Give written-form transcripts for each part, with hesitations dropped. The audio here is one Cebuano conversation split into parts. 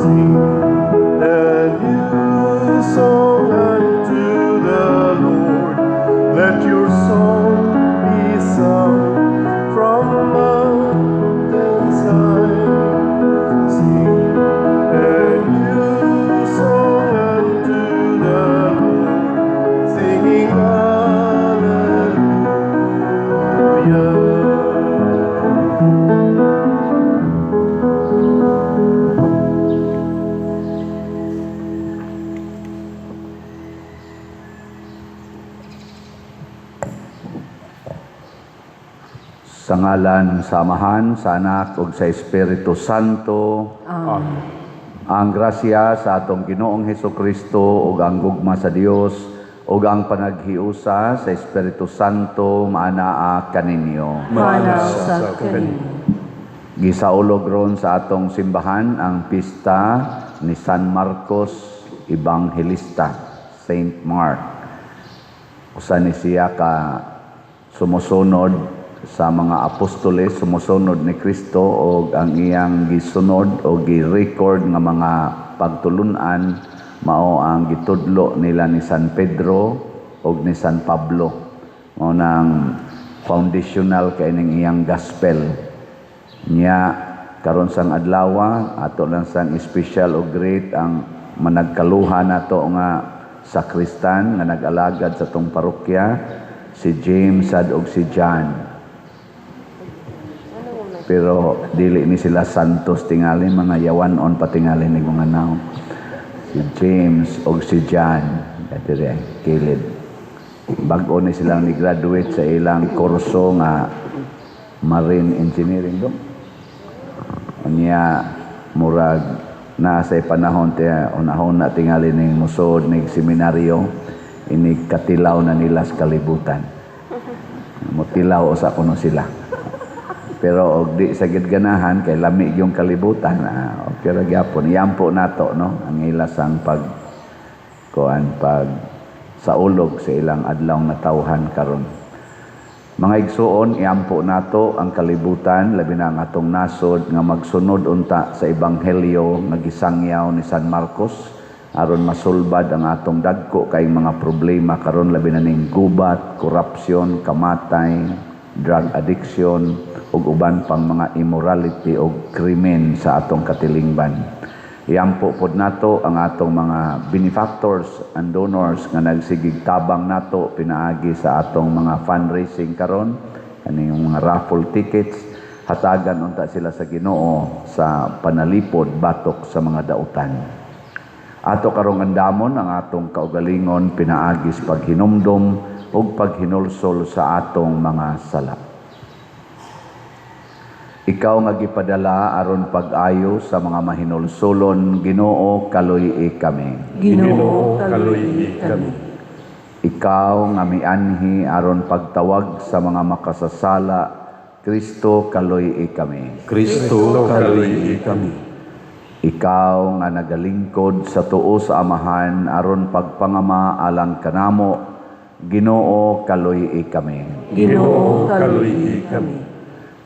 Sing a new song unto the Lord. Let your song be sung from mountains high. Sing a new song unto the Lord, singing Hallelujah. Sa ngalan sa Amahan, sa Anak ug sa Espiritu Santo. Amen. Ang grasya sa atong Ginoong Hesukristo ug ang gugma sa Dios ug ang panaghiusa sa Espiritu Santo maanaa kaninyo. Maana sa kanimo. Gisaulog ron sa atong simbahan ang pista ni San Marcos Evangelista, Saint Mark. Usa ni siya ka sumusunod sa mga apostoles, sumusunod ni Kristo, og ang iyang gisunod o gi-record nga mga pagtulunan mao ang gitudlo nila ni San Pedro og ni San Pablo. Mao nang foundational kay ning iyang gospel. Nya karon sang adlaw, ato lang sang special o great ang managkaluha nato nga sakristan nga nag-alagad sa tong parokya, si James sad og si John. Pero dili ni sila santos tingali, mga yawan-on pa tingali ni mga naong. Si James og si John diri kilid. Bag-o ni silang ni graduate sa ilang kurso nga marine engineering do. Unya murag naa sa panahon te unahon na tingali ning musod ning seminaryo, inig katilaw na nila sa kalibutan. Motilaw usa kuno sila. Pero og di sa gid ganahan kay lami yung kalibutan, okay ra gyapon. Iampo nato, no, ang ila sang pag kuan, pag saulog sa ilang adlaw nga tawhan karon. Mga igsuon, iampo nato ang kalibutan, labi na ang atong nasod, nga magsunod unta sa ebanghelyo nga gisangyaw ni San Marcos aron masulbad ang atong dagko kay mga problema karon, labi na ning gubat, korupsyon, kamatay, drug addiction ug uban pang mga immorality ug krimen sa atong katilingban. Iampo pod nato ang atong mga benefactors and donors nga nagsigig tabang nato pinaagi sa atong mga fundraising karon, kaning mga raffle tickets. Hatagan unta sila sa Ginoo sa panalipod batok sa mga dautan. Ato karong andamon ang atong kaugalingon pinaagi sa paghinumdom ug paghinulsol sa atong mga sala. Ikaw nga gipadala aron pag-ayo sa mga mahinulsolon, Ginoo, kaluy-i kami. Ginoo, kaluy-i kami. Ikaw nga mianhi aron pagtawag sa mga makasasala, Kristo, kaluy-i kami. Kristo, kaluy-i kami. Ikaw nga nagalingkod sa tuo sa Amahan aron pagpangama alang kanamo, Ginoo, kaluy-i kami. Ginoo, kaluy-i kami.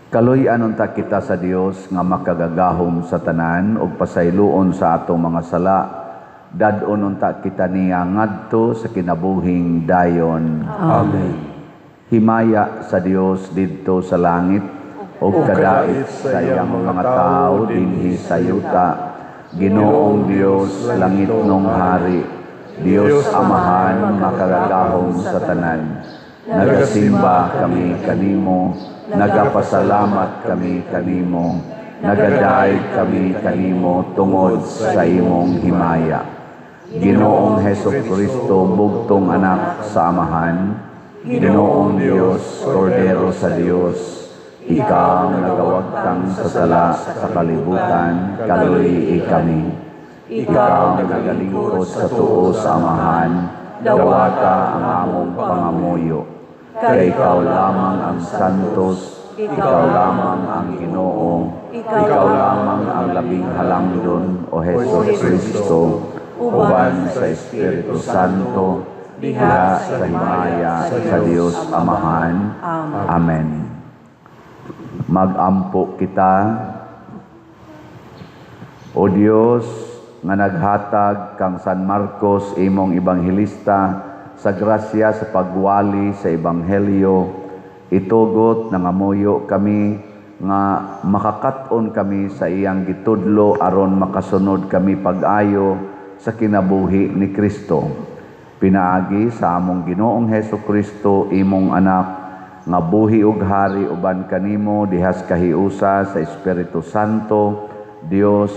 Kaluy-an unta kita sa Dios nga makagagahom sa tanan ug pasayloon sa atong mga sala. Dad-on unta kita niya ngadto sa kinabuhing dayon. Amen. Himaya sa Dios didto sa langit ug kadait sa iyang mga tawo dinhi sa yuta. Ginoong Dios, langitnong hari, Dios Amahan makagagahom sa tanan. Nagasimba kami kanimo, nagapasalamat kami kanimo, nagadayeg kami kanimo tungod sa imong himaya. Ginoong Heso Kristo, bugtong anak sa Amahan, Ginoong Dios, Kordero sa Dios, ikaw nagawagtang sa sala sa kalibutan, kaluy-i kami. Ikaw nagalingkod sa tuo sa Amahan, dawata ang among pangamuyo. Kay ikaw lamang ang santos, ikaw lamang ang Ginoo, ikaw lamang ang labing halangdon, o Hesus Kristo, uban sa Espiritu Santo, diha sa himaya sa Dios Amahan. Amen. Magampo kita. O Dios, nga naghatag kang San Marcos imong ebanghelista sa grasya sa pagwali sa ebanghelyo, itugot nangamuyo kami nga makakat-on kami sa iyang gitudlo aron makasunod kami pag-ayo sa kinabuhi ni Kristo. Pinaagi sa among Ginoong Hesus Kristo, imong anak, nga buhi ug hari uban kanimo dihas kahiusa sa Espiritu Santo, Dios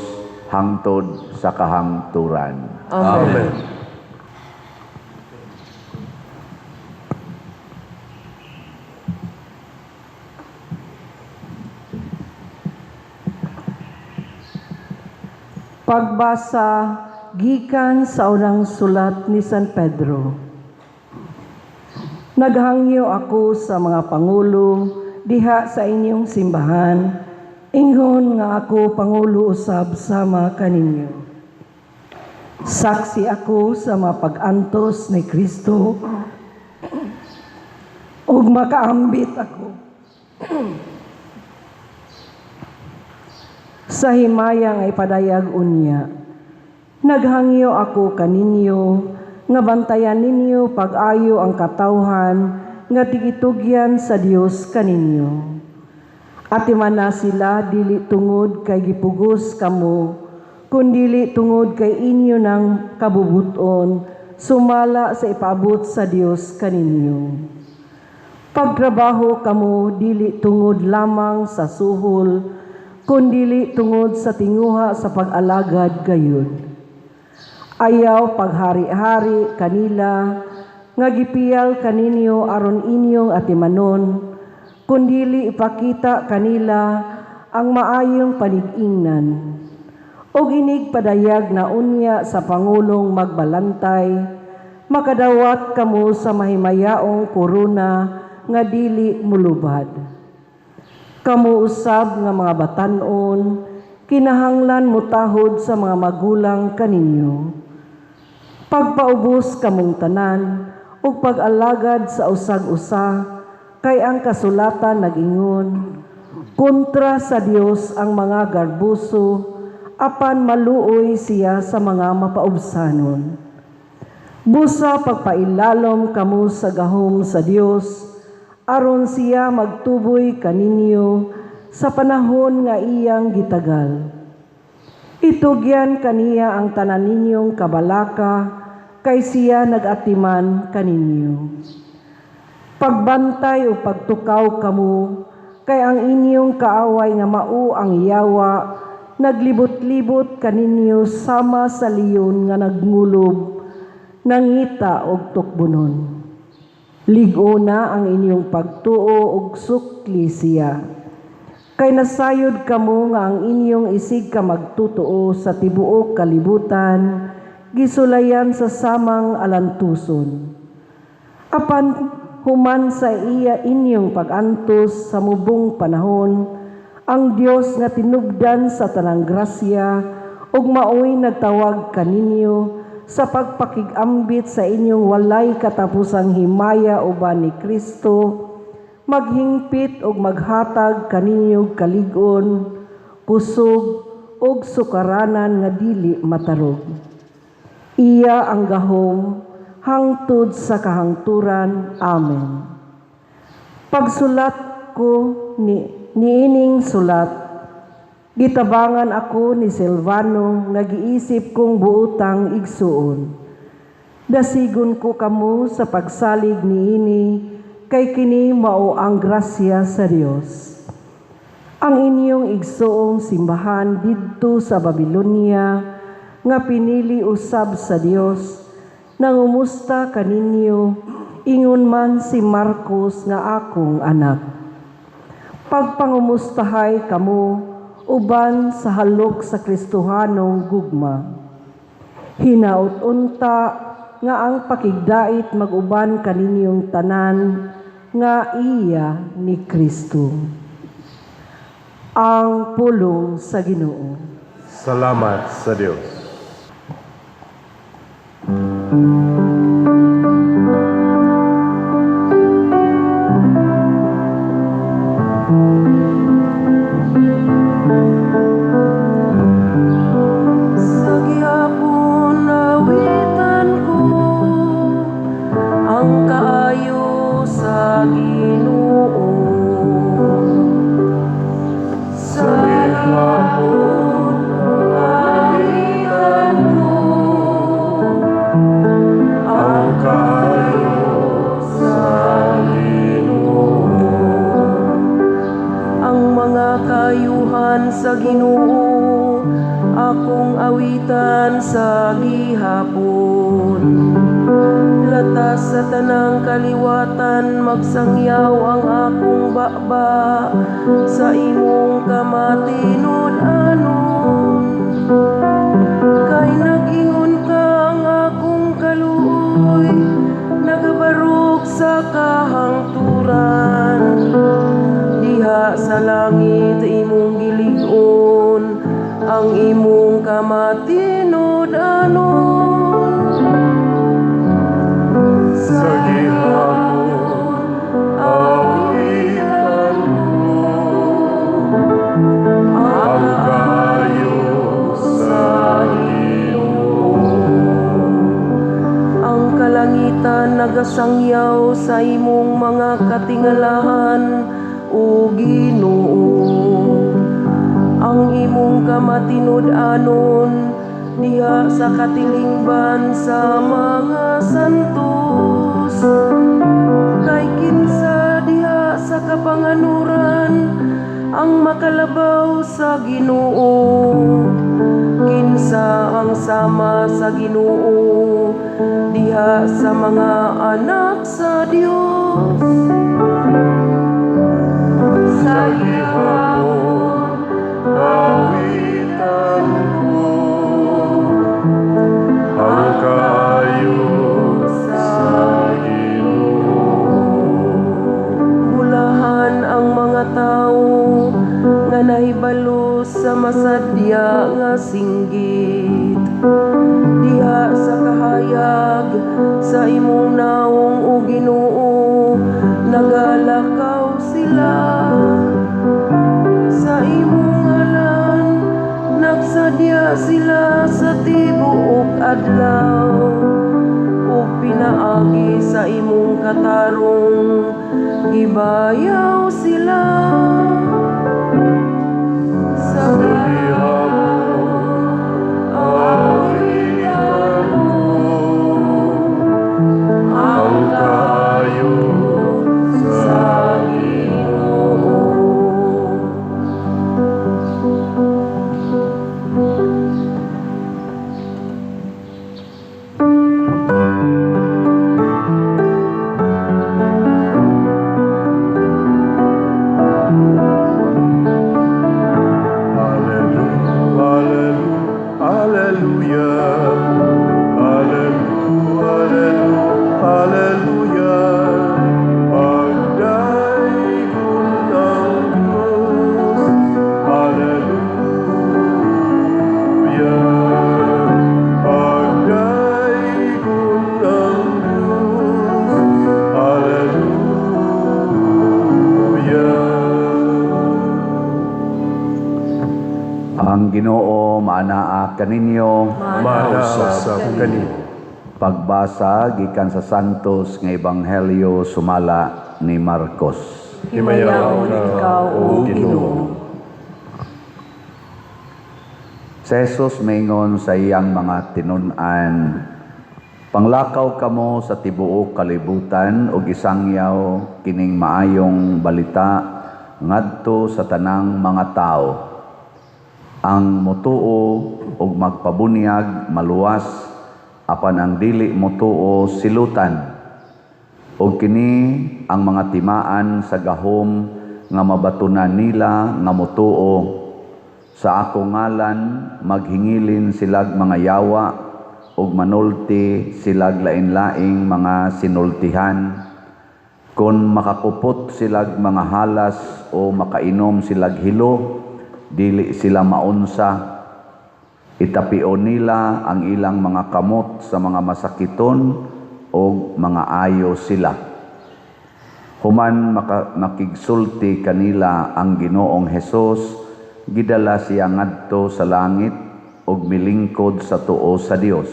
hangtod sa kahangturan. Amen. Pagbasa gikan sa unang sulat ni San Pedro. Naghangyo ako sa mga pangulo diha sa inyong simbahan, ingon nga ako pangulo usab sama kaninyo. Saksi ako sa mga pag-antos ni Kristo ug makaambit ako sa himaya nga ipadayag unya. Naghangyo ako kaninyo nga bantayan ninyo pag-ayo ang katawhan nga tigitugyan sa Dios kaninyo. Atiman na sila dili tungod kay gipugos kamo, kundili tungod kay inyo ng kabubuton sumala sa ipaabot sa Dios kaninyo. Pagtrabaho kamo dili tungod lamang sa suhol, kundili tungod sa tinguha sa pag-alagad gayud. Ayaw paghari-hari kanila nga gipiyal kaninyo aron inyong atimanon, kundili ipakita kanila ang maayong panig-ingnan. Og inig padayag na unya sa pangulong magbalantay, makadawat kamo sa mahimayaong korona nga dili mulubad. Kamo usab nga mga batan-on, kinahanglan motahod sa mga magulang kaninyo. Pagpaubos kamong tanan ug pag-alagad sa usag-usa, kay ang kasulatan nag-ingon, kontra sa Dios ang mga garbuso, apan maluoy siya sa mga mapaubsanon. Busa pagpailalom kamo sa gahom sa Dios, aron siya magtuboy kaninyo sa panahon nga iyang gitagal. Itugyan kaniya ang tanan ninyong kabalaka, kay siya nag-atiman kaninyo. Pagbantay o pagtukaw kamo, kay ang inyong kaaway nga mao ang yawa, naglibot-libot kaninyo sama sa leon nga nagmulob, nangita og tukbonon. Lig-o na ang inyong pagtuo og sukli siya. Kay nasayod kamo nga ang inyong isig ka magtutoo sa tibuok kalibutan, gisulayan sa samang alantuson. Apan human sa iya inyong pag-antos sa mubong panahon, ang Dios nga tinubdan sa tanang grasya ug maoy nagtawag kaninyo sa pagpakig-ambit sa inyong walay katapusang himaya uban ni Kristo, maghingpit ug maghatag kaninyo kalig-on, kusog ug sukaranan nga dili matarog. Iya ang gahom hangtod sa kahangturan. Amen. Pagsulat ko ni niining sulat, gitabangan ako ni Silvano nga giisip kong buotang igsuon. Dasigon ko kamo sa pagsalig niini, kay kini mao ang grasya sa Dios. Ang inyong igsuong simbahan didto sa Babilonia nga pinili usab sa Dios, nangumusta kaninyo, ingon man si Marcos nga akong anak. Pagpangumustahay kamo uban sa halok sa Kristohanong gugma. Hinaut unta nga ang pakigdait mag-uban kaninyong tanan nga iya ni Kristo. Ang pulong sa Ginoo. Salamat sa Dios. Sa Awitan sa gihapon. Latas sa tanang kaliwatan, magsangyaw ang akong baba sa imong kamatinud-anon. Kay nag-ingon ka, ang akong kaluoy nagabarog sa kahangturan. Diha sa langit imong gilig-on ang imong kamatinud-anon. Sa gihapon, awitan ko ang kaayo sa Ginoo. Ang kalangitan nagasangyaw sa imong mga katingalahan, o Ginoo. Ang imong kamatinud-anon diha sa katilingban sa mga santos. Kay kinsa diha sa kapanganuran ang makalabaw sa Ginoo? Kinsa ang sama sa Ginoo diha sa mga anak sa Dios? Sa gihapon, awitan ko ang kaayo sa Ginoo. Bulahan ang mga tawo nga nahibalo sa masadya nga singgit. Diha sa kahayag sa imong naong, o Ginoo, nagalakaw sila. Sa imong ngalan nagsadya sila sa tibuok adlaw, ug pinaagi sa imong katarong gibayaw sila. Sa Gihapon, awitan ko ang kaayo sa Ginoo. Alleluia, alleluia, alleluia, alleluia. Pagdaygon ang Diyos. Alleluia. Pagdaygon ang Diyos. Alleluia. Ang Ginoo maanaa kaninyo. Maanaa usab kanimo. Pagbasa gikan sa Santos nga Ebanghelyo sumala ni Marcos. Himayaon ikaw, O Ginoo. Si Jesus maingon sa iyang mga tinun-an, "Panglakaw kamo sa tibuok kalibutan ug isangyaw kining maayong balita ngadto sa tanang mga tawo. Ang motuo ug magpabunyag maluwas, apan ang dili motuo silutan. Ug kini ang mga timaan sa gahom nga mabatunan nila nga motuo: sa akong ngalan maghingilin silag mga yawa ug manulti silag lain-laing mga sinultihan. Kon makakupot silag mga halas o makainom silag hilo, dili sila maunsa. Itapion nila ang ilang mga kamot sa mga masakiton ug mga ayo sila." Human makigsulti kanila ang Ginoong Hesus, gidala siya ngadto sa langit ug milingkod sa tuo sa Dios.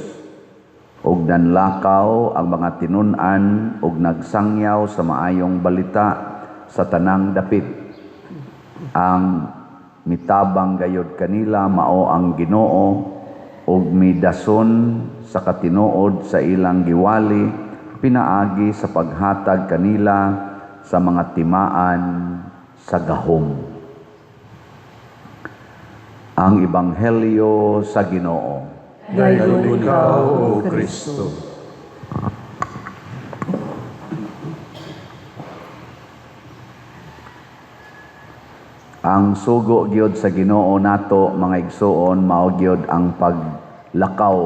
Ug nanlakaw ang mga tinun-an ug nagsangyaw sa maayong balita sa tanang dapit. Ang mitabang gayod kanila mao ang Ginoo ug midason sa katinuod sa ilang giwali pinaagi sa paghatag kanila sa mga timaan sa gahom. Ang Ebanghelyo sa Ginoo. Dayon ikaw, O Kristo. Ang sugo gyud sa Ginoo nato, mga igsuon, mao gyud ang paglakaw.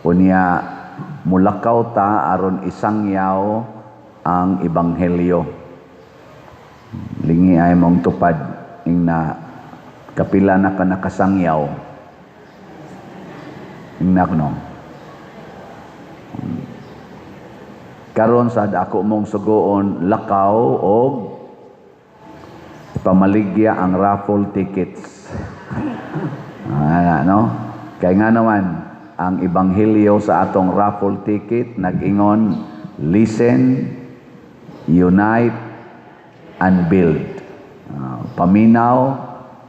Unya mulakaw ta aron isangyaw ang ebanghelyo. Lingi ay mong tupad ing na kapila na ka nakasangyaw. Ing na kuno. Karon sad ako mong sugoon, lakaw og pamaligya ang raffle tickets. No? Kay nga naman, ang ebanghelyo sa atong raffle ticket nag-ingon, listen, unite, and build. Paminaw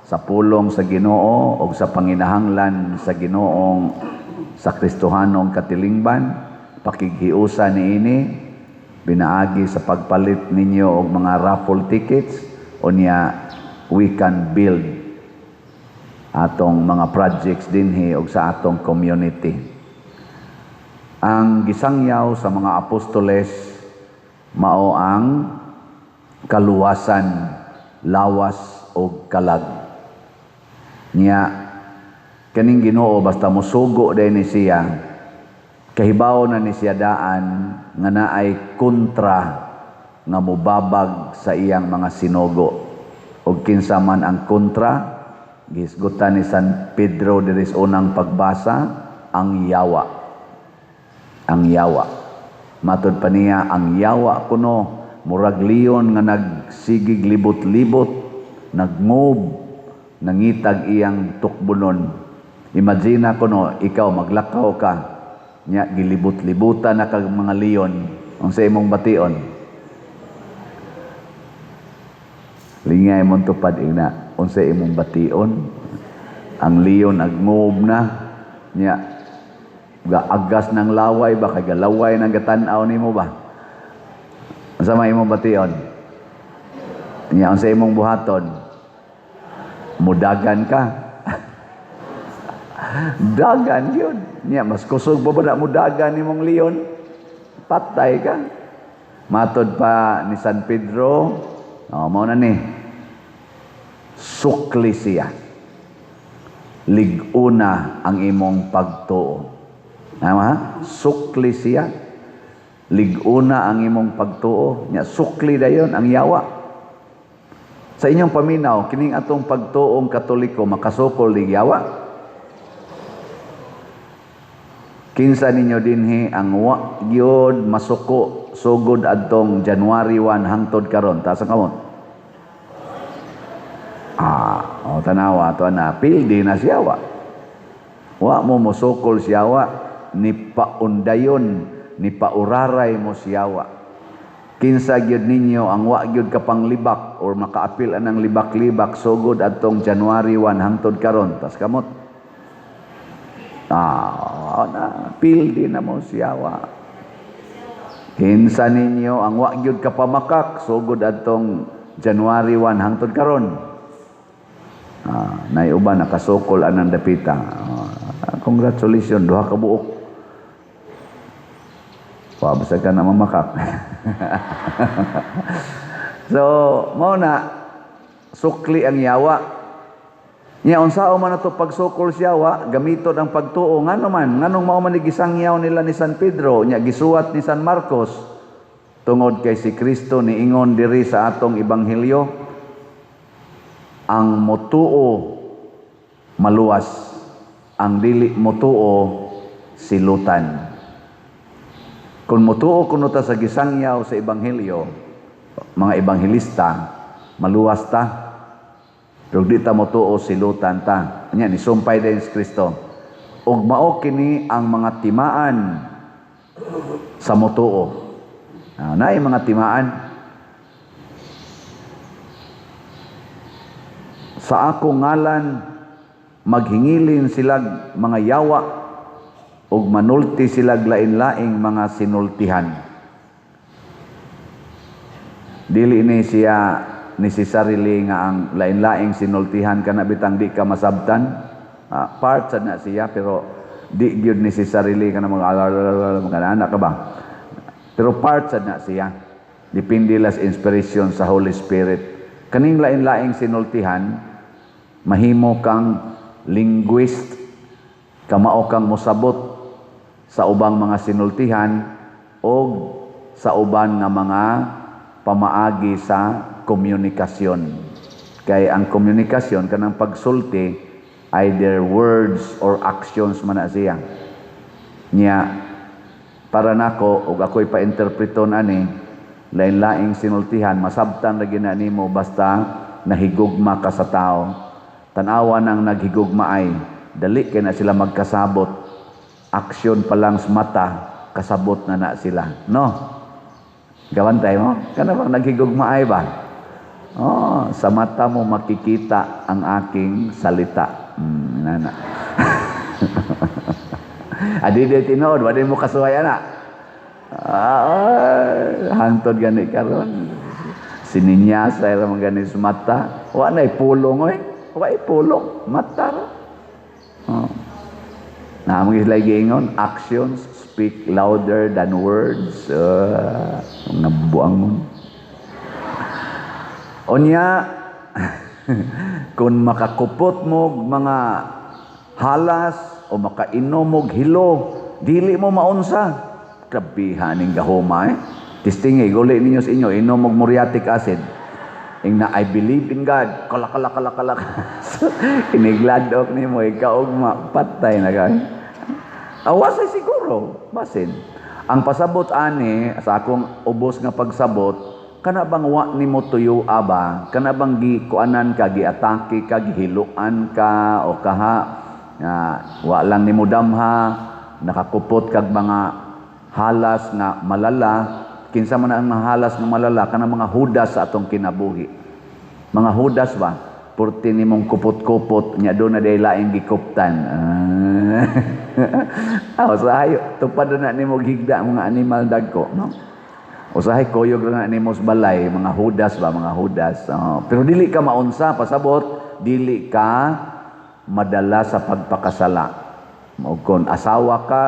sa pulong sa Ginoo og sa panginahanglan sa Ginoong sa Kristohanong katilingban, pakighiusa niini binaagi sa pagpalit ninyo og mga raffle tickets. Unya we can build atong mga projects dinhi og sa atong community. Ang gisangyaw sa mga apostoles mao ang kaluwasan, lawas og kalag. Nya kaning Ginoo basta mosugo day ni siya, kahibaw na ni siya daan nga naay kontra nga mubabag sa iyang mga sinugo. Og kinsa man ang kontra, gihisgutan ni San Pedro diri sa unang pagbasa, ang yawa. Ang yawa. Matod pa niya, ang yawa kuno murag leon nga nagsigig libot-libot, nagmove, nangitag iyang tukbonon. Imagine kuno ikaw maglakaw ka, nya gilibot-libutan na kag mga leon, unsa imong bation? Lingay mong tupad ina, unsa imong bation? Ang leon agmove na, nya gaagas ng laway ba, kay galaway nang gatan-aw nimo ba? Unsa may imong bation? Nya unsa imong buhaton? Mudagan ka. Dagan yun. Nya mas kusog pa ba na mudagan nimong leon? Patay ka. Matod pa ni San Pedro, oh, mao na ni sukli siya. Lig-una ang imong pagtuo. Tama ha? Sukli siya. Lig-una ang imong pagtuo. Nya sukli dayon ang yawa. Sa inyong paminaw, kining atong pagtuong Katoliko makasukol lig yawa? Kinsa ninyo dinhi ang wa gyud masuko sugod adtong January 1 hangtod karon? Taas ang kamot. O tanawa to na pildi na siya wa. Wa mo mosukol siya wa, ni paundayon, ni pauraray mo siya wa. Kinsa gyud ninyo ang wa gyud kapanglibak or makaapil anang libak-libak sugod adtong January 1 hangtod karon? Tas kamot. Na pildi na mo siya wa. Kinsa ninyo ang wa gyud kapamakak sugod adtong January 1 hangtod karon? Nay uban nakasukol anang dapita. Congratulations, duha ka buok. Wa basta ka na mamakak. So, mao na sukli ang yawa. Nya unsaon man ato pagsukol siya wa, gamiton ang pagtuo. Ngano man, nganong mao man ni gisangyaw nila ni San Pedro, nya gisuwat ni San Marcos, tungod kay si Kristo niingon diri sa atong ebanghelyo, ang motuo maluwas, ang dili motuo silutan. Kung motuo kuno ta sa gisangyaw sa ebanghelyo, mga ebanghelista, maluwas ta. Pero di ta motuo, silutan ta. Anya ni sumpay din si Kristo. Ug mao kini ang mga timaan sa motuo. Naay mga timaan. Sa akong ngalan maghingilin silag mga yawa ug manulti silag lain-laing mga sinultihan. Dili ni siya necessarily nga ang lain-laing sinultihan kana bitang di ka masabtan. Part sad na siya, pero Di gyud necessarily ka na mga mga anak ka ba. Pero part sad na siya. Depende las inspiration sa Holy Spirit. Kaning lain-laing sinultihan, mahimo kang linguist, kamao kang mosabot sa ubang mga sinultihan o sa uban nga mga pamaagi sa komunikasyon. Kay ang komunikasyon, kanang pagsulti, either words or actions man na siya. Nya para nako ug ako'y pa-interpreton ani, lain-laing sinultihan masabtan ra gina nimo basta nahigugma ka sa tao. Tan-awa nang naghigugma ay dali kay na sila magkasabot. Aksyon pa lang sa mata, kasabot na na sila. No? Gawantay mo? Kana bang naghigugma ay ba? Oh, sa mata mo makikita ang aking salita. Nana. Adi di tinuod, wala mo kasuhay ana. Ah, hangtod gani karon. Sininyasa ra man gani sa mata. Wa nay pulong oy. Wa pulong, mata ra. Oh. Naamang sila giingon, actions speak louder than words. Nabuang mo. Unya, kung makakupot mo mga halas o makainom og hilo, dili mo maunsa. Grabihan ning gahoma eh. Testing eh, guli ninyo sa inyo, inom og muriatic acid. Ing na, "I believe in God." Kala, kala, kala, kala. Inigladok nimo, ikaw patay na kay. Awas ay siguro, basin. Ang pasabot ani sa akong ubos nga pagsabot, kana bang wa nimo tuyo aba, kana bang gikuanan ka, giatake ka, gihiluan ka o kaha nga wa lang nimo damha, nakakupot kag mga halas nga malala. Kinsa man ang mga halas nga malala? Kana mga hudas sa atong kinabuhi. Mga hudas ba? Purti nimong kupot-kupot nya do na day laing gikuptan. Ah, usahay tupad na nimo higda mga animal dagko, no? Usahay kuyog ra na nimo sa balay, mga hudas ba, mga hudas. Oh, pero dili ka maunsa, pasabot, dili ka madala sa pagpakasala. O kung asawa ka,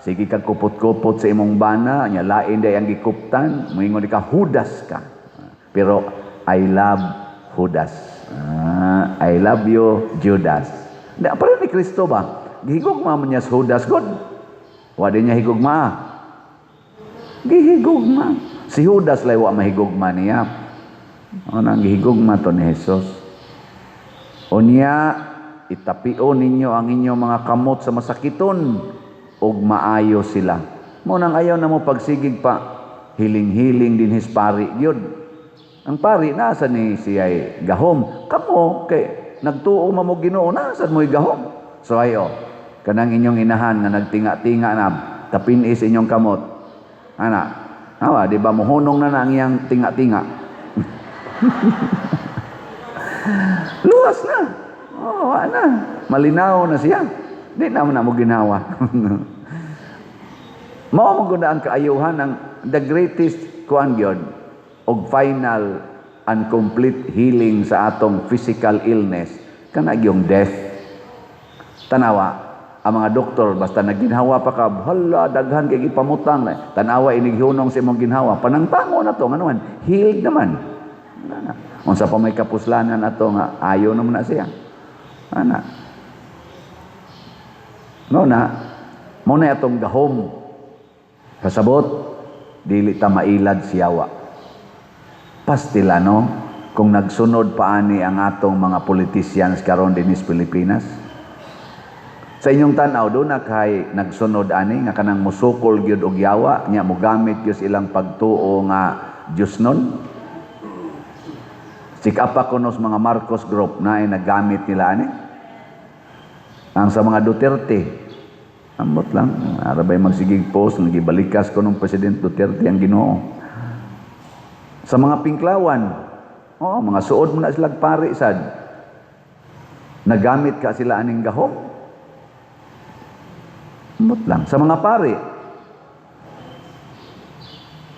sige ka kupot-kupot sa imong bana, nya lain day ang gikuptan, moingon ka, hudas ka. Pero I love Judas. Ah, I love you, Judas. Di, pa ni Kristo ba? Gihigugma man niya sa Judas, God. Wa di niya higugma. Gihigugma. Si Judas lay wa mahigugma niya. O nang gihigugma to ni Jesus. Unya, itapio ninyo ang inyong mga kamot sa masakiton ug maayo sila. Mo nang ayaw na mo pagsigig pa hiling-hiling din his pari gyud. Ang pari nasa ni siya'y gahom. Kamo kay nagtuo man mo Ginoo, nasa mo'y gahom. So ayo, kanang inyong inahan nga nagtinga-tinga na tapinis inyong kamot. Ana, hawa, di ba mohunong na na ang iyang tinga-tinga? Luwas na. Oh, wa na. Malinaw na siya. Di na mo na mo ginawa. Mao man gud ang kaayuhan, ang the greatest kuan gyud og final and complete healing sa atong physical illness kana gyung death. Tanawa ang mga doktor, basta nagginhawa pa ka, hala, daghan kay gipamutang na. Tanawa inighunong sa imong ginhawa, panangtango na to, ngano man healed naman. Wala na. Unsa pa may kapuslanan ato nga ayo naman na siya. Ana. No na, mo na atong gahom. Kasabot, dili ta mailad siyawa. Pastila no, kung nagsunod pa ani ang atong mga politicians karon dinis Pilipinas. Sa inyong tan-aw, do na kay nagsunod ani nga kanang musukol gyud og yawa, nya mogamit gyud ilang pagtuo nga Dios nun? Sikapa kuno sa mga Marcos Group na ay naggamit nila ani. Ang sa mga Duterte, ambot lang, arabay magsigig post, nagibalikas ko ng President Duterte ang Ginoo. Sa mga Pinklawan, oh, mga suod mo na sila pari sad. Nagamit ka sila aning gahom. Ambot lang. Sa mga pari,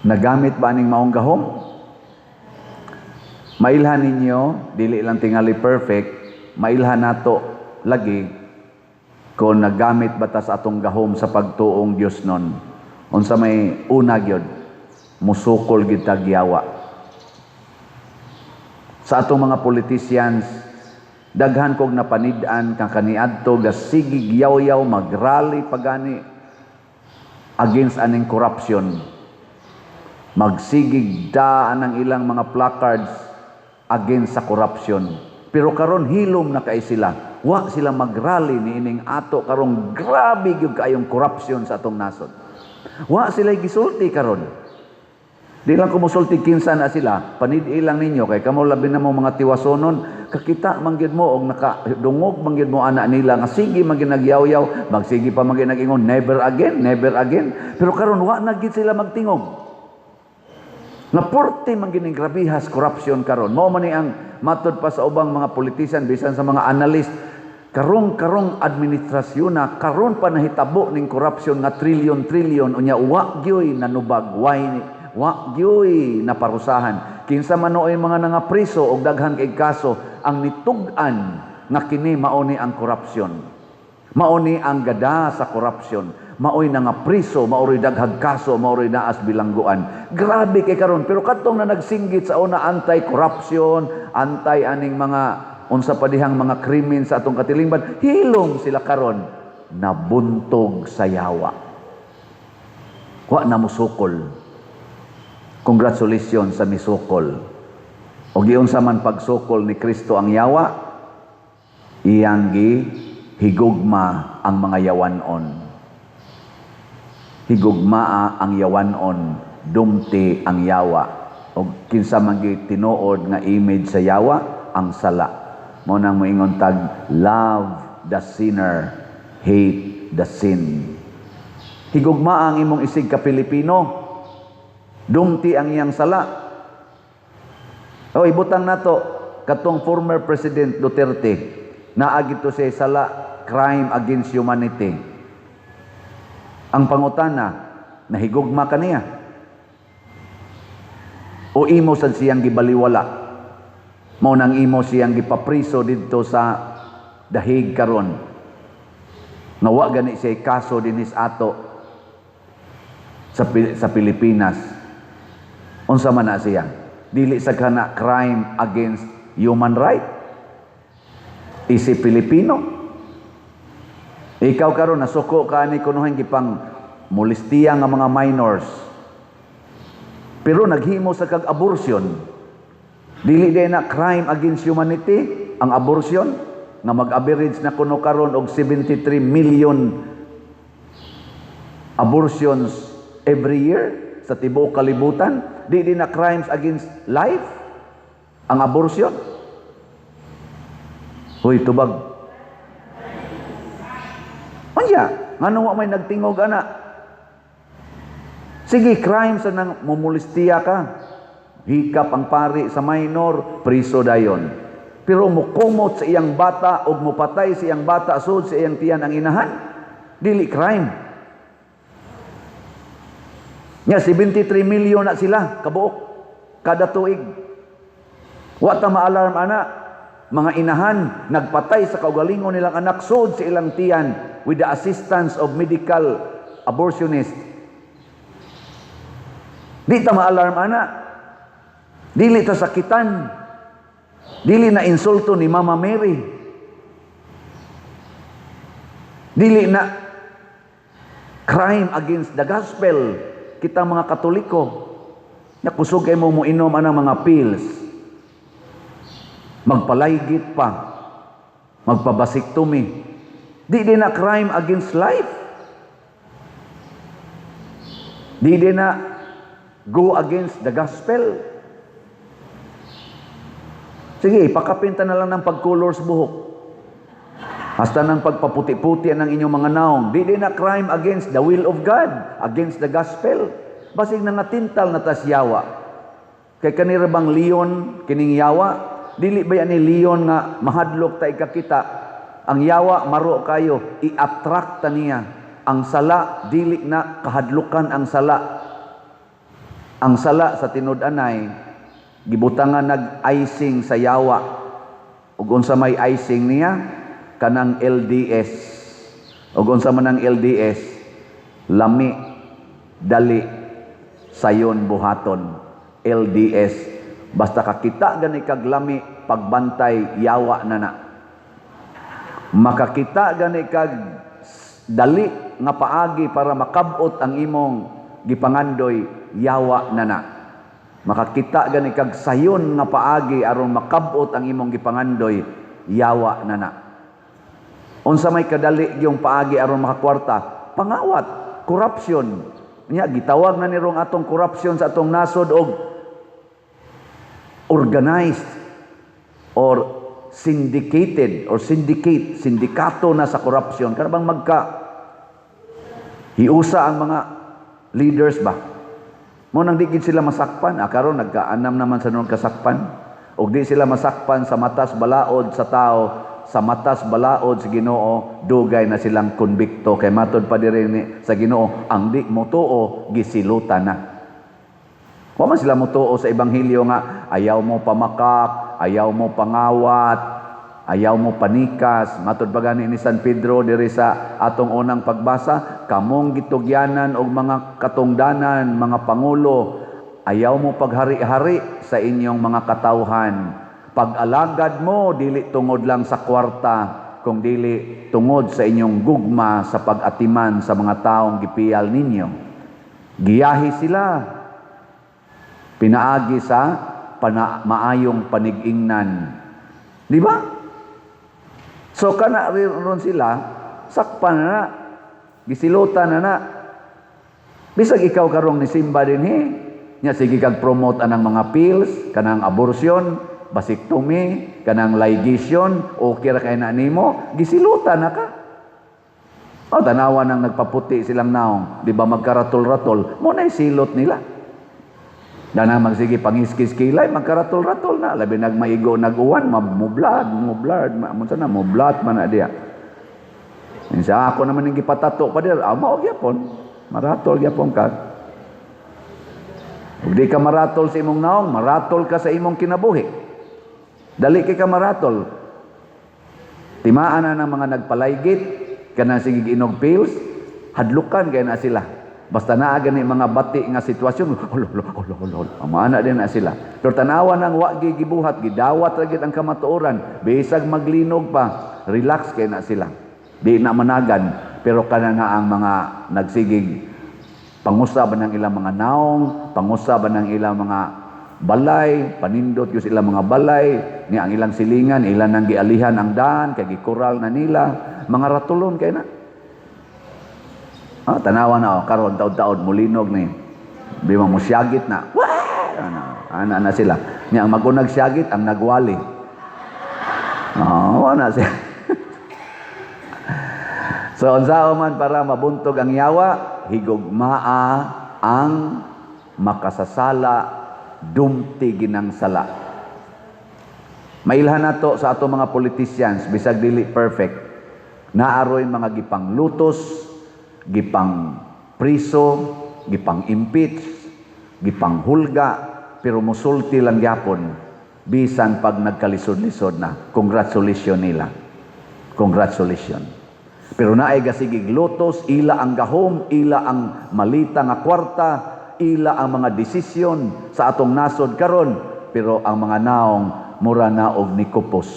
nagamit ba aning maong gahom? Mailhan ninyo, dili lang tingali perfect, mailhan nato lagi. Kung nagamit ba ta sa atong gahom sa pagtuong Dios nun, unsa may una gyud, musukol gyud tag yawa. Sa atong mga politicians, daghan kog napanid-an kang kaniadto gasigig yaw-yaw, magrally pagani against aning corruption. Magsigig daan ang ilang mga placards against sa corruption. Pero karon hilom na kay sila. Wa sila magrally ni ining ato karong grabe gyud kaayong corruption sa atong nasod. Wa sila gisulti karon. Di lang ko musulti kinsa na sila, panid lang ninyo kay kamo labi na mo mga tiwasonon, kakita man gyud mo og nakadungog man gyud mo ana nila nga sige man gyud nagyaw-yaw, magsige pa man gyud nag-ingon never again, never again. Pero karon wa na gyud sila magtingog. Nga porte man gyud ning grabihas corruption karon. Mao man ni ang matod pa sa ubang mga politician, bisan sa mga analyst, karong administrasyon na karon pa nahitabo ning corruption nga trilyon-trilyon, unya wa gyoy nanubag, wa gyoy naparusahan. Kinsa man nooy mga nangapriso og daghan kay kaso ang nitug-an nga kini mao ni ang corruption. Mao ni ang gada sa corruption. Maoy nangapriso, maoy daghag kaso, maoy naas bilangguan. Grabe kay karon, pero kadtong na nagsinggit sa una anti-corruption, anti aning mga unsa pa dihang mga krimen sa atong katilingban, hilom sila karon, nabuntog sa yawa. Wa na musukol. Congratulations sa misukol. O giunsa man pagsukol ni Kristo ang yawa, iyang gi higugma ang mga yawanon. Higugmaa ang yawanon, dumti ang yawa. O kinsa man gi tinuod nga image sa yawa, ang sala. Mao nang moingon tag love the sinner, hate the sin. Higugmaa ang imong isig ka Pilipino, dumti ang iyang sala. O ibutang nato katong former President Duterte, naa gito siya sala, crime against humanity. Ang pangutana, nahigugma ka niya? O imo sad siyang gibaliwala? Mao nang imo siyang gipapriso didto sa dahig karon. Nga wa gani siya kaso dinhis ato sa Pilipinas. Unsa man na siya? Dili sa kana crime against human right? Isi Pilipino. Ikaw karon nasuko ka ni kunohan gipang molestiya nga mga minors. Pero naghimo sa kag abortion. Dili day na crime against humanity ang abortion nga mag-average na kuno karon og 73 million abortions every year sa tibuok kalibutan. Di na crimes against life ang abortion. Hoy, tubag. Unya, ngano wa may nagtingog ana? Sige, crime sa nang mumulistiya ka. Hikap ang pari sa minor, priso dayon. Pero mukumot sa iyang bata o mupatay sa iyang bata sud sa iyang tiyan ang inahan, dili crime. Nya 73 million na sila kabuok kada tuig. Wa ta ma-alarm ana. Mga inahan nagpatay sa kaugalingon nilang anak sud sa ilang tiyan with the assistance of medical abortionist. Di ta ma-alarm ana. Dili ta sakitan. Dili na insulto ni Mama Mary. Dili na crime against the gospel. Kita mga Katoliko, nakusog kay mo moinom anang mga pills. Magpalaygit pa. Magpabasiktomy. Di din na crime against life. Di din na go against the gospel. Sige, pakapinta na lang ng pagkulor sa buhok. Hasta ng pagpaputi-puti ng inyong mga naong. Di din na crime against the will of God, against the gospel. Basig na nga tintal na tas yawa. Kay kanira bang leon kining yawa? Dili ba yan ni leon nga mahadlok ta ikakita? Ang yawa maro kayo, i-attract ta niya. Ang sala, dili na kahadlukan ang sala. Ang sala sa tinud-anay, gibutangan nag-icing sa yawa. Ug unsa may icing niya? Kanang LDS. Ug unsa man ang LDS? Lami, dali, sayon buhaton. LDS. Basta kakita gani kag lami, pagbantay, yawa na na. Makakita gani kag dali nga paagi para makabot ang imong gipangandoy, yawa na na. Makakita gani kag sayon nga paagi aron makabot ang imong gipangandoy, yawa na na. Unsa may kadali yung paagi aron makakwarta? Pangawat, corruption. Nya gitawag na ni rong atong corruption sa atong nasod og organized or syndicated or syndicate, sindikato na sa corruption. Kana bang magka hiusa ang mga leaders ba? Mao nang di gid sila masakpan. Ah, karon nagkaanam naman sa noon kasakpan. Og di sila masakpan sa matas balaod sa tao, sa matas balaod sa Ginoo, dugay na silang konbikto kay matod pa diri ni sa Ginoo, ang di motuo gisilutan na. Wa man sila motuo sa ebanghelyo nga ayaw mo pamakak, ayaw mo pangawat, ayaw mo panikas. Matod pa gani ni San Pedro diri sa atong unang pagbasa, kamong gitugyanan og mga katungdanan, mga pangulo, ayaw mo paghari-hari sa inyong mga katawhan. Pag-alagad mo dili tungod lang sa kwarta, kung dili tungod sa inyong gugma sa pag-atiman sa mga taong gipiyal ninyo. Giyahi sila pinaagi sa maayong panig-ingnan. Di ba? So kana ron sila, sakpan na na, gisilutan na na. Bisag ikaw karong nisimba dinhi, nya sige kag promote anang mga pills, kanang abortion, vasectomy, kanang ligation, okay ra kay na nimo, gisilutan na ka. O tanawa nang nagpaputi silang naong, di ba magkaratol-ratol, mao na silot nila. Dana magsige pangiskis kilay, magkaratol-ratol na. Labi nagmaigo nag-uwan, mublad, mublad, unsa na, mublat man na diya. Sa ako naman yung gipatato pa dir, ah, mao gyapon. Maratol gyapon ka. Ug di ka maratol sa imong naong, maratol ka sa imong kinabuhi. Dali kay ka maratol. Timaan na ng mga nagpalaygit, kanang sige inog pills, hadlukan kay na sila. Basta naa gani mga bati nga sitwasyon, hulo, hulo, hulo, hulo, hulo. Maana din na sila. Pero tanawa nang wa gibuhat, gidawat ra gid ang kamatuoran, bisag maglinog pa, relax kay na sila. Di na managan, pero kana na ang mga nagsigig pangusab ng ilang mga naong, pangusab ng ilang mga balay, panindot yung ilang mga balay, ni ang ilang silingan, ilan nang gialihan ang daan, kay gikural na nila, mga ratulon kay na. Ah, tanawa na oh, karon taod-taod mulinog ni. Di mo musyagit na. Wah! Ano, ana na sila. Nya ang magunag syagit ang nagwali. Oh, wala siya. So unsaon man para mabuntog ang yawa, higugmaa ang makasasala, dumti ginang sala. Mailhan nato sa ato mga politicians, bisag dili perfect, naaroy mga gipanglutos, gipang priso, gipang impeach, gipang hulga, pero musulti lang gyapon bisan pag nagkalisod-lisod na. Congratulations nila. Congratulations. Pero naay gasigig lutos, ila ang gahom, ila ang malita nga kwarta, ila ang mga desisyon sa atong nasod karon, pero ang mga naong mura na og nikupos.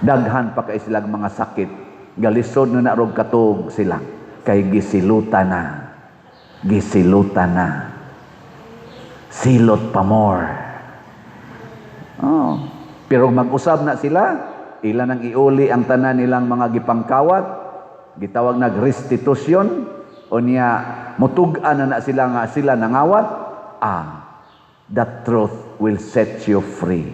Daghan pa kay silang mga sakit. Galisod na narog katog sila kay gisilutan na. Gisilutan na. Silot pa more. Oh. Pero mag-usab na sila, ila nang iuli ang tanan nilang mga gipangkawat, gitawag nag restitution, o niya mutug-an na na sila nga sila nangawat, the truth will set you free.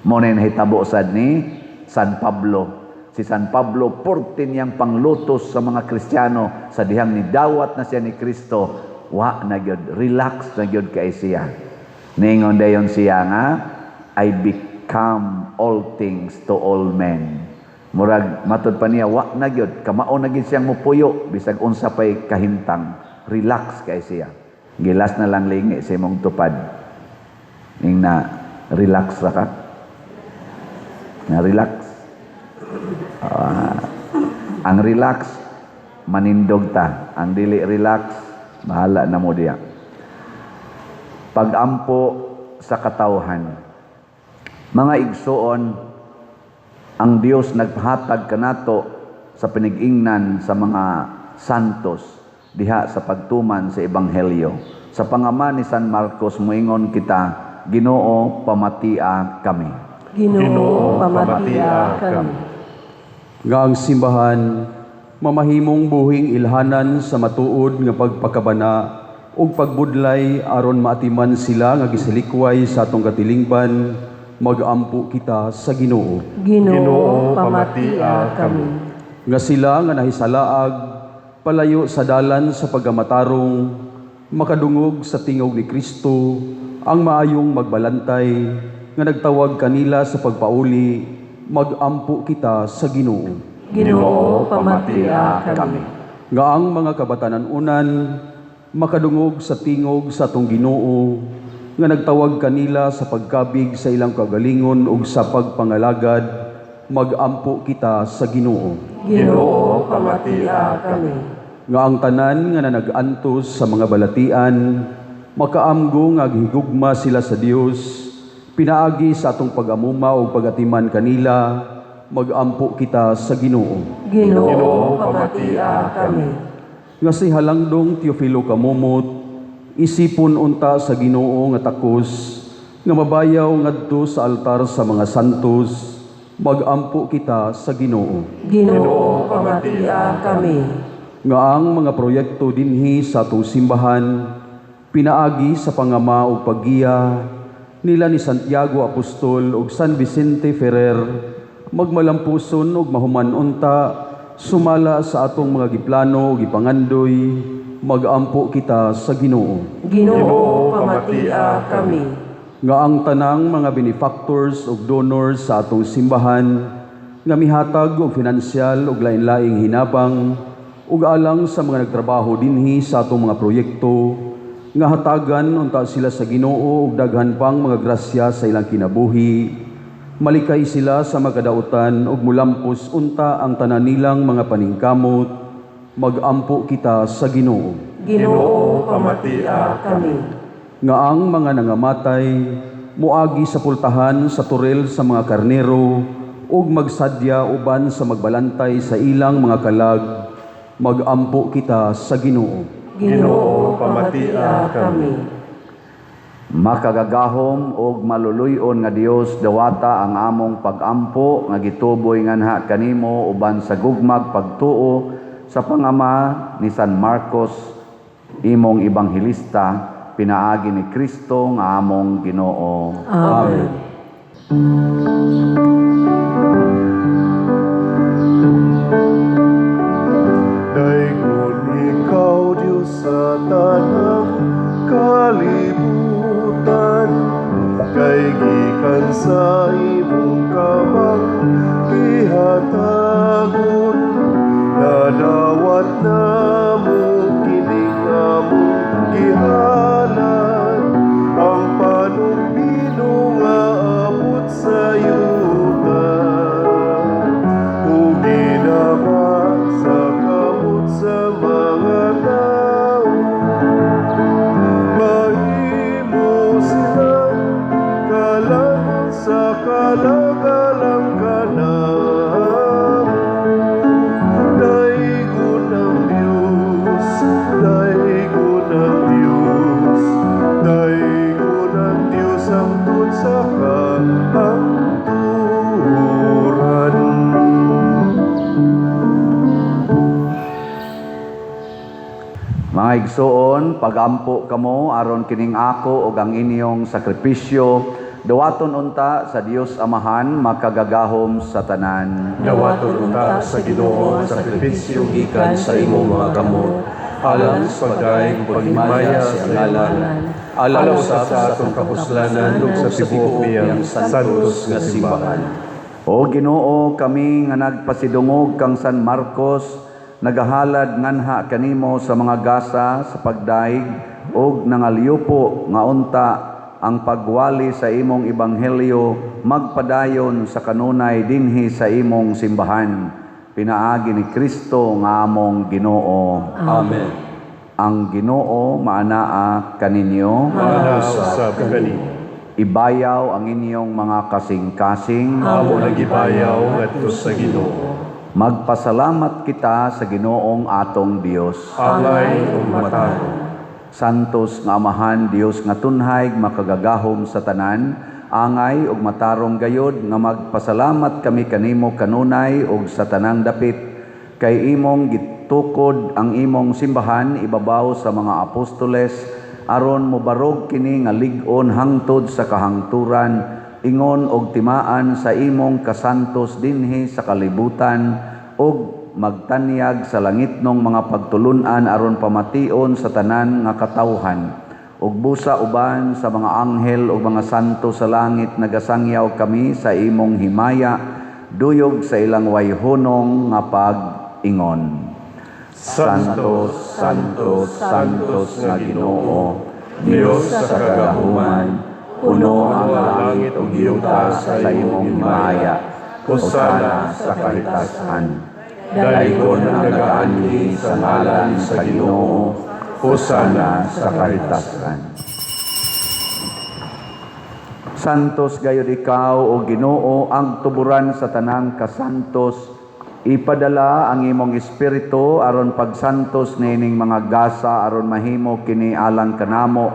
Mao na nahitabo sad ni San Pablo. Si San Pablo, porte niyang panglutos sa mga Kristiyano sa dihang nidawat na siya ni Kristo, wa na gyud, relax na gyud kay siya. Ningon dayon siya nga, "I become all things to all men." Murag matod pa niya, wa na gyud, kamao na gyud siyang mupuyo bisag unsa pay kahimtang. Relax kay siya. Gilas na lang lingi sa imong tupad. Ing na relax ra ka. Na relax. Ang relax, manindog ta. Ang dili relax, bahala na mo diya. Pagampo sa katawhan. Mga igsoon, ang Dios naghatag kanato sa pinigingnan sa mga santos diha sa pagtuman sa ebanghelyo. Sa pangama ni San Marcos, muingon kita, Ginoo, pamatia kami. Ginoo, pamatia kami. Nga ang simbahan mamahimong buhing ilhanan sa matuod nga pagpakabana ug pagbudlay aron maatiman sila nga gisalikway sa atong katilingban, magampo kita sa Ginoo. Ginoo, pamatia kami. Nga sila nga nahisalaag palayo sa dalan sa pagkamatarong makadungog sa tingog ni Kristo ang maayong magbalantay nga nagtawag kanila sa pagpauli, magampo kita sa Ginoo. Ginoo, pamatia kami. Nga ang mga kabatanan-unan makadungog sa tingog sa atong Ginoo nga nagtawag kanila sa pagkabig sa ilang kagalingon ug sa pagpangalagad, magampo kita sa Ginoo. Ginoo, pamatia kami. Nga ang tanan nga nanag-antos sa mga balatian makaamgo nga gihigugma sila sa Dios pinaagi sa atong pag-amuma ug pag-atiman kanila, magampo kita sa Ginoo. Ginoo, pamatia kami. Nga si Halangdong Teofilo Camomot isipon unta sa Ginoo nga takos nga mabayaw ngadto sa altar sa mga santos, magampo kita sa Ginoo. Ginoo, pamatia kami. Nga ang mga proyekto dinhi sa atong simbahan pinaagi sa pangama ug paggiya nila ni Santiago Apostol ug San Vicente Ferrer magmalampuson ug mahuman unta sumala sa atong mga giplano ug gipangandoy, magampo kita sa Ginoo. Ginoo, pamatia kami. Nga ang tanang mga benefactors ug donors sa atong simbahan nga mihatag og finansyal ug lain-laing hinabang ug alang sa mga nagtrabaho dinhi sa atong mga proyekto, nga hatagan unta sila sa Ginoo og daghan pang mga grasya sa ilang kinabuhi, malikay sila sa makadautan ug mulampos unta ang tanan nilang mga paningkamot, magampo kita sa Ginoo. Ginoo, pamatia kami. Nga ang mga nangamatay muagi sa pultahan sa toril sa mga karnero ug magsadya uban sa magbalantay sa ilang mga kalag, magampo kita sa Ginoo. Ginoo, pamatia kami. Makagagahom og maluluy-on nga Dios, dawata ang among pagampo nga gituboy nganha kanimo uban sa gugmag pagtuo sa pangama ni San Marcos, imong ebanghelista, pinaagi ni Kristo nga among Ginoo. Amen. Daygon ikaw, Diyos, sa tanang kalibutan, kay gikan sa imong kamang gihatagon, nadawat namo kining among gihalad, ang panubino nga abot sa yuta ug ginama sa kamot sa mga tao. Mahimo sila kalamon sa kalagalang kanamo. Daygon ang Diyos, daygon ang Diyos, daygon ang Diyos hangtod sa kahangturan. Mga igsoon, pagampo kamo aron kining ako ug ang inyong sakripisyo dawaton unta sa Dios Amahan makagagahom sa tanan. Dawaton unta sa Ginoo ang sakripisyo gikan sa imong mga kamot alang sa pagdayeg ug paghimaya sa ngalan, alang alang sa atong kapuslanan ug sa tibuok niyang santos nga simbahan. O Ginoo, kami nga nagpasidungog kang San Marcos nagahalad nganha kanimo sa mga gasa sa pagdayeg ug nangalyupo nga unta ang pagwali sa imong ebanghelyo magpadayon sa kanunay dinhi sa imong simbahan. Pinaagi ni Kristo nga among Ginoo. Amen. Ang Ginoo maanaa kaninyo. Maanaa usab kanimo. Ibayaw ang inyong mga kasing-kasing. Amo nagibayaw ngadto sa Ginoo. Magpasalamat kita sa Ginoong atong Dios. Angay ug matarong. Santos nga Amahan, Dios nga tunhay, makagagahom sa tanan, angay ug matarong gayod nga magpasalamat kami kanimo kanunay ug sa tanang dapit, kay imong gitukod ang imong simbahan ibabaw sa mga apostoles aron mobarog kini nga lig-on hangtod sa kahangturan, ingon og timaan sa imong kasantos dinhi sa kalibutan ug magtanyag sa langitnong mga pagtulun-an aron pamation sa tanan nga katawhan. Ug busa uban sa mga anghel ug mga santo sa langit nagasangyaw kami sa imong himaya, duyog sa ilang wayhunong nga pag-ingon. Santo, Santo, Santos nga Ginoo, Dios sa kagahuman, puno ang langit ug yuta sa imong himaya. Hosana sa kahitasan. Daygon ang nagaanhi sa ngalan sa Ginoo. Hosana sa kahitasan. Santos gayud ikaw o Ginoo, ang tuburan sa tanang kasantos. Ipadala ang imong espiritu aron pagsantos niining mga gasa aron mahimo kini alang kanamo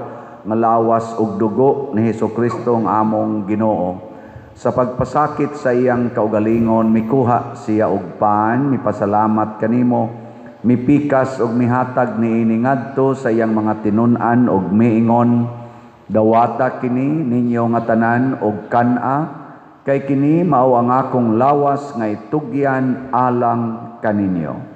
nga lawas ug dugo ni Hesukristo ang among Ginoo. Sa pagpasakit sa iyang kaugalingon, mikuha siya og pan, mipasalamat kanimo, mipikas og mihatag niini ngadto sa iyang mga tinun-an og miingon, dawata kini ninyo nga tanan og kan-a, kay kini mao ang akong lawas nga itugyan alang kaninyo.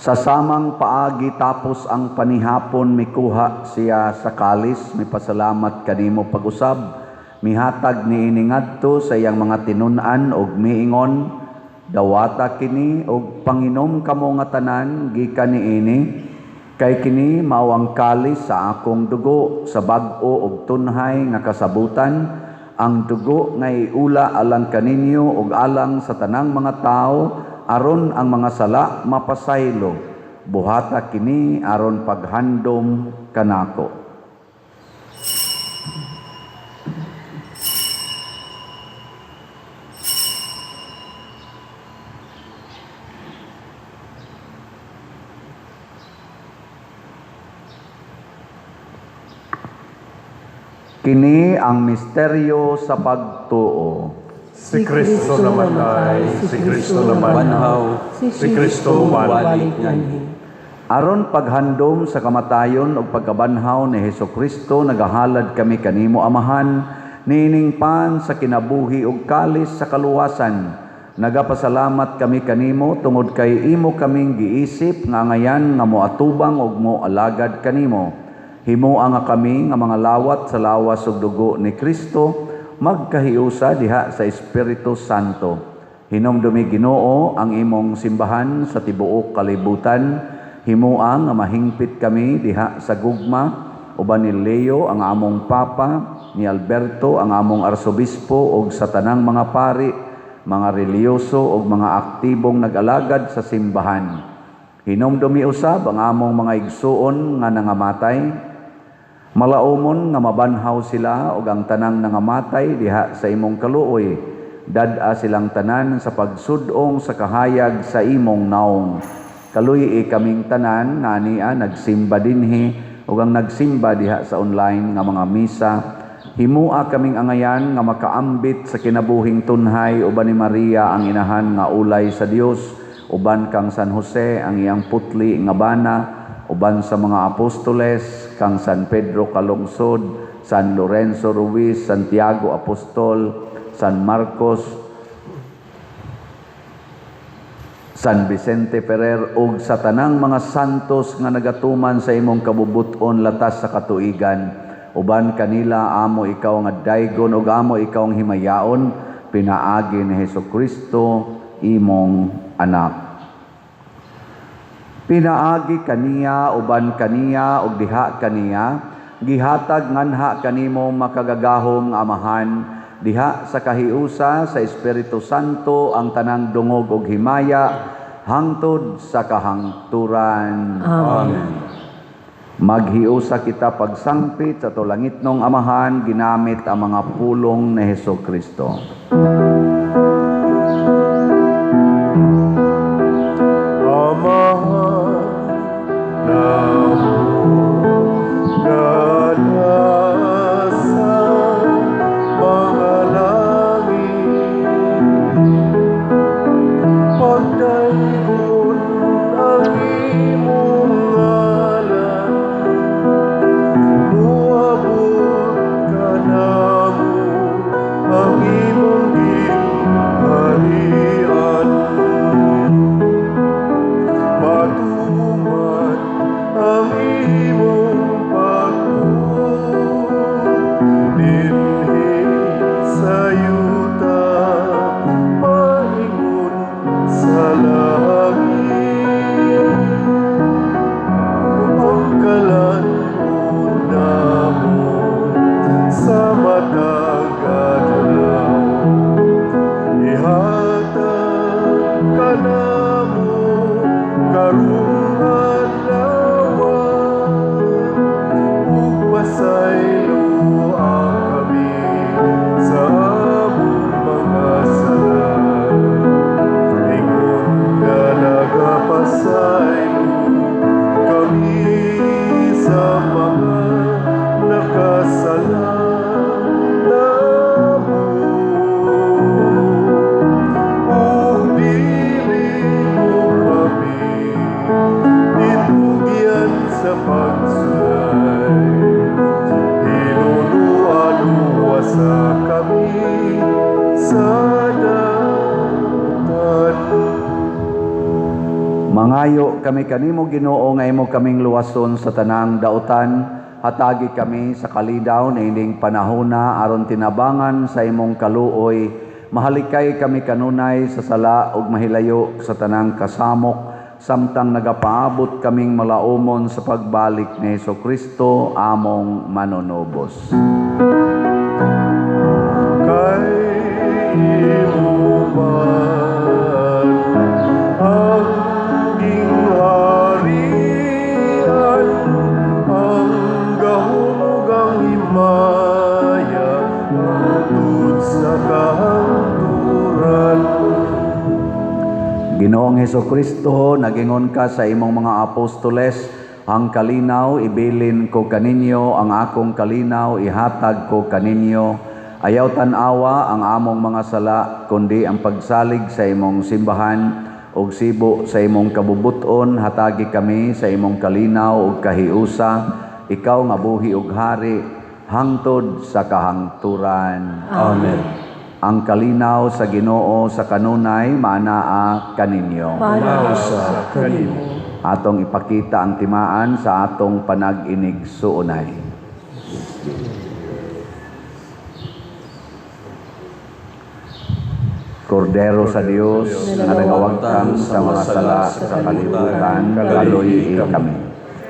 Sa samang paagi tapos ang panihapon, mikuha siya sa kalis, mipasalamat kanimo pag-usab, mihatag niini ngadto sa iyang mga tinun-an og miingon, dawata kini og panginom kamo nga tanan gikan niini, kay kini mao ang kalis sa akong dugo sa bag-o og tunhay nga kasabutan, ang dugo nga iula alang kaninyo ug alang sa tanang mga tawo aron ang mga sala mapasaylo. Buhata kini aron paghandom kanako. Kini ang misteryo sa pagtuo. Si Kristo namatay, si Kristo nabanhaw, si Kristo balik nganhi. Aron paghandom sa kamatayon ug pagkabanhaw ni Hesukristo, nagahalad kami kanimo Amahan, niining pan sa kinabuhi ug kalis sa kaluwasan. Nagapasalamat kami kanimo tungod kay imo kaming giisip nga angayan nga moatubang ug moalagad kanimo. Himoa nga kami nga mga lawat sa lawas ug dugo ni Kristo, magkahiusa diha sa Espiritu Santo. Hinumdumi Ginoo ang imong simbahan sa tibuok kalibutan. Himoa nga mahingpit kami diha sa gugma uban ni Leo ang among Papa, ni Alberto ang among Arsobispo ug sa tanang mga pari, mga relihiyoso ug mga aktibong nag-alagad sa simbahan. Hinumdumi usab ang among mga igsuon nga nangamatay. Malaumon nga mabanhaw sila ug ang tanang nangamatay diha sa imong kaluoy. Dad-a silang tanan sa pagsud-ong sa kahayag sa imong naong. Kaluyi kaming tanan nga ania nagsimba dinhi ug ang nagsimba diha sa online nga mga misa. Himua kaming angayan nga makaambit sa kinabuhing tunhay uban ni Maria ang inahan nga ulay sa Dios, uban kang San Jose ang iyang putli nga bana, uban sa mga apostoles kang San Pedro Calungsod, San Lorenzo Ruiz, Santiago Apostol, San Marcos, San Vicente Ferrer ug sa tanang mga santos nga nagatuman sa imong kabubuton latas sa katuigan. Uban kanila amo ikaw nga daygon ug amo ikaw ang himayaon Pinaagi ni Hesukristo, imong anak. Pinaagi kaniya, uban kaniya, ug diha kaniya, gihatag nganha kanimo makagagahom nga Amahan diha sa kahiusa sa Espiritu Santo ang tanang dungog ug himaya hangtod sa kahangturan. Amen. Maghiusa kita pagsangpit sa atong langitnong Amahan ginamit ang mga pulong ni Hesukristo. Amahan namo nga nasa mga langit, pagdaygon ang imong ngalan, moabot kanamo ang imong gingharian. Matuman ang imong pagbuot dinhi sa yuta maingon sa langit. Ang kalan-on namo sa matag adlaw ihatag kanamo karong adlaw, ug pasayloa kami sa among mga sala, ingon nga nagapasaylo kami sa mga nakasala namo, ug dili mo kami itugyan sa pagsulay, hinuloa luwasa kami sa dautan. Mangayo kami kanimo, Ginoo, nga imo kaming luwason sa tanang dautan. Hatagi kami sa kalinaw niining panahona aron tinabangan sa imong kaluoy. Mahalikay kami kanunay sa sala ug mahilayo sa tanang kasamok samtang nagapaabot kaming malaumon sa pagbalik ni Hesukristo among manunubos. Kay imo man ang gingharian, ang gahom ug ang himaya hangtod sa kahangturan. Ginoong Hesukristo, nagingon ka sa imong mga apostoles, "Ang kalinaw ibilin ko kaninyo, ang akong kalinaw ihatag ko kaninyo." Ayaw tan-awa ang among mga sala, kundi ang pagsalig sa imong simbahan ug sibo sa imong kabubuton, hatagi kami sa imong kalinaw ug kahiusa, ikaw nga buhi ug hari hangtod sa kahangturan. Amen. Ang kalinaw sa Ginoo sa kanunay maanaa kaninyo. Maanaa kanimo. Atong ipakita ang timaan sa atong panag-inigsuonay. Kordero sa Dios nga nagawagtang sa mga sala sa kalibutan, kaluyi kami.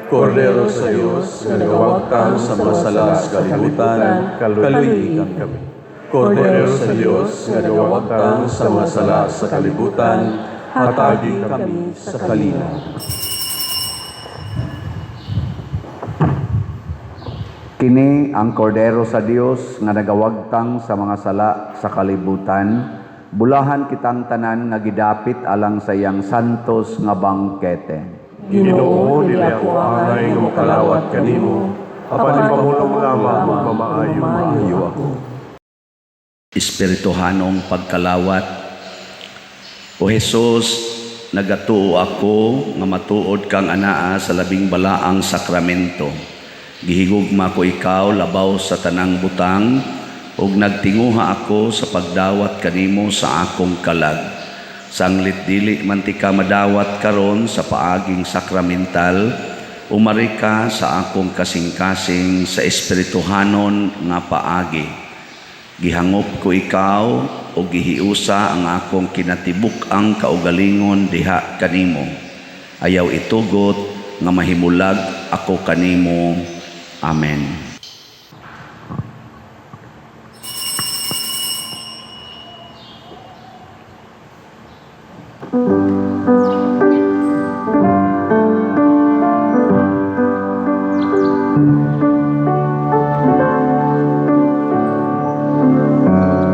Kordero sa Dios nga nagawagtang sa mga sala sa kalibutan, kaluyi kami. Kordero sa Dios nga nagawagtang sa mga sala sa kalibutan, hatagi kami sa kalinaw. Kini ang Kordero sa Dios nga nagawagtang sa mga sala sa kalibutan. Bulahan kitang tanan nga gidapit alang sa iyang santos nga bangkete. Ginoo, dili ako angay nga mokalawat kanimo, apan ipamulong lamang ug mamaayo. Maayo ako. Espirituhanong pagkalawat. O Jesus, nagatuo ako nga matuod kang anaa sa labing balaang sakramento. Gihigugma ko ikaw labaw sa tanang butang ug nagtinguha ako sa pagdawat kanimo sa akong kalag. Sanglit dili man tika madawat karon sa paaging sakramental, umari ka sa akong kasing-kasing sa espirituhanon nga paagi. Gihangop ko ikaw ug gihiusa ang akong kinatibuk-ang kaugalingon diha kanimo. Ayaw itugot nga mahimulag ako kanimo. Amen.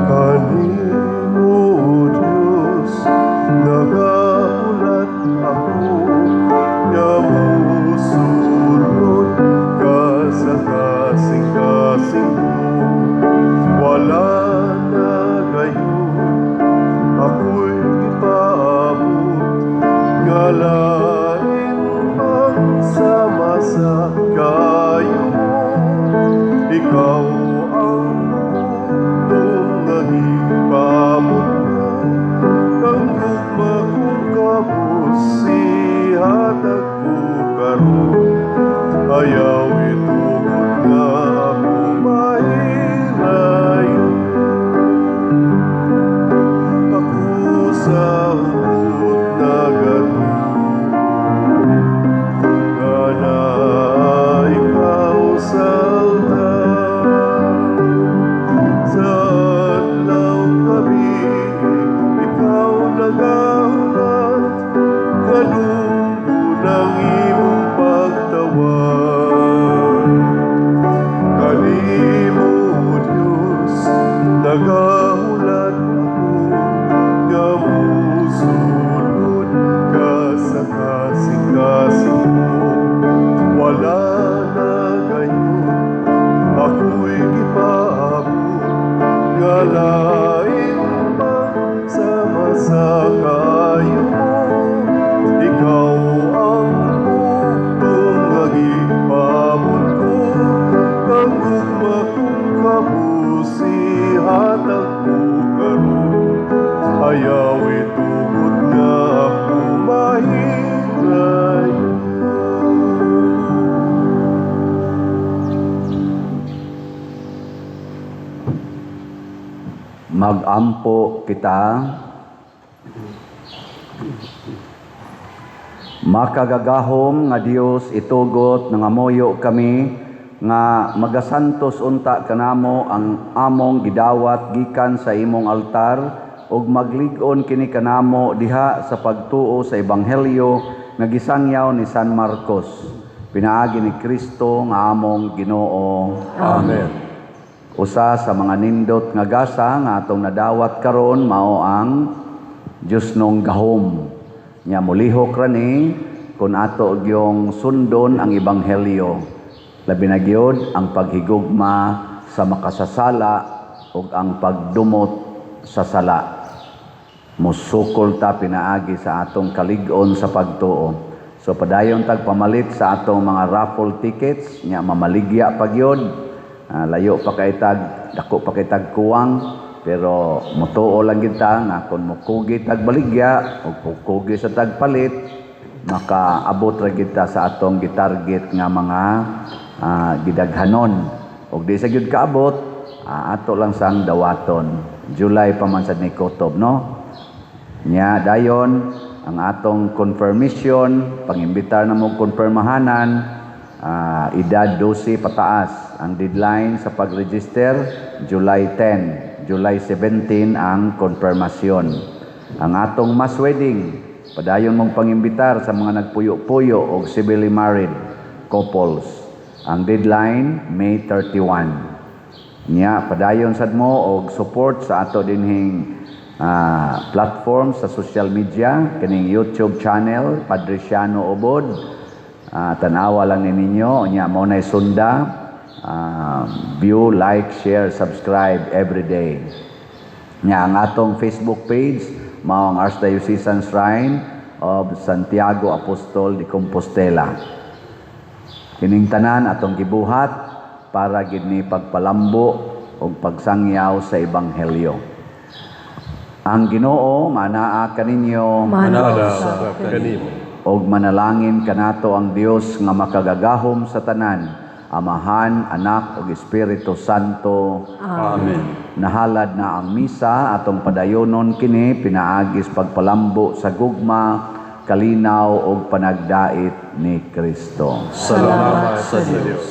Kanimo, Diyos, nagahulat ako, nga mosulod ka sa kasing-kasing ko. Wala na gayon, ako'y gipaabot, nga lain ang sama sa kayo mo. Ikaw ang bugtong nga gipaabot ko, ang gugma kong kabus, ihatag ko karon. Ayaw itugot nga ako mahirayon. Ako sa hugot nagatuo, nga naa ikaw sa altar. Sa adlaw gabi, ikaw nagahulat, nga dunggon ang imong pagtawag. Kanimo, Diyos, nagahulat ako, nga mosulod ka sa kasing-kasing ko. Wala na gayon, ako'y gipaabot, nga lain pa sama sa kayo mo. Ikaw ang bugtong nga gipaabot ko, ang gugma kong kabus, ihatag ko karon. Ayaw itugot nga ako mahirayon. Magampo kita. Makagagahom nga Dios, itugot nangamuyo kami nga magasantos unta kanamo ang among gidawat gikan sa imong altar ug maglig-on kini kanamo diha sa pagtuo sa ebanghelyo nga gisangyaw ni San Marcos, pinaagi ni Kristo nga among Ginoo. Amen. Usa sa mga nindot nga gasa nga atong nadawat karon mao ang Dios nong gahom. Nya molihok ra ni kung ato gyung sundon ang ebanghelyo. Labi na gyud ang paghigugma sa makasasala ug ang pagdumot sa sala. Musukol ta pinaagi sa atong kalig-on sa pagtuo. So padayon tag pamalit sa atong mga raffle tickets, nya mamaligya pa gyud. Layo pa kay tag, dako pa kay tag kuwang, pero motuo lang gyud ta nga kung mokugi tag baligya o kukugi sa tagpalit, makaabot ra gyud ta sa atong gitarget nga mga gidaghanon. Og di sa gyud kaabot, ato lang sang dawaton. July pa man sad ni kutob, no? Nya dayon ang atong confirmation, pangimbitar na mo konfirmahanan, edad 12 pataas. Ang deadline sa pag-register July 10, July 17 ang konfirmasyon. Ang atong mass wedding, padayon mong pangimbitar sa mga nagpuyo-puyo og civilly married couples. Ang deadline May 31. Nya padayon sad mo og support sa ato dinhing platform sa social media, kining YouTube channel Padre Siano Ubod. Tanawa lang ni ninyo, nya mo nay sunda, view, like, share, subscribe every day. Nya ang atong Facebook page mao ang Archdiocesan Shrine of Santiago Apostol de Compostela. Kining tanan atong gibuhat para gid ni pagpalambo ug pagsangyaw sa ebanghelyo. Ang Ginoo manaa kaninyo. Manaa sa kanimo. Og manalangin kanato ang Dios nga makagagahom sa tanan, Amahan, Anak ug Espiritu Santo. Amen. Nahalad na ang misa, atong padayonon kini pinaagis pagpalambo sa gugma, kalinaw ug panagdait ni Kristo. Salamat sa Dios.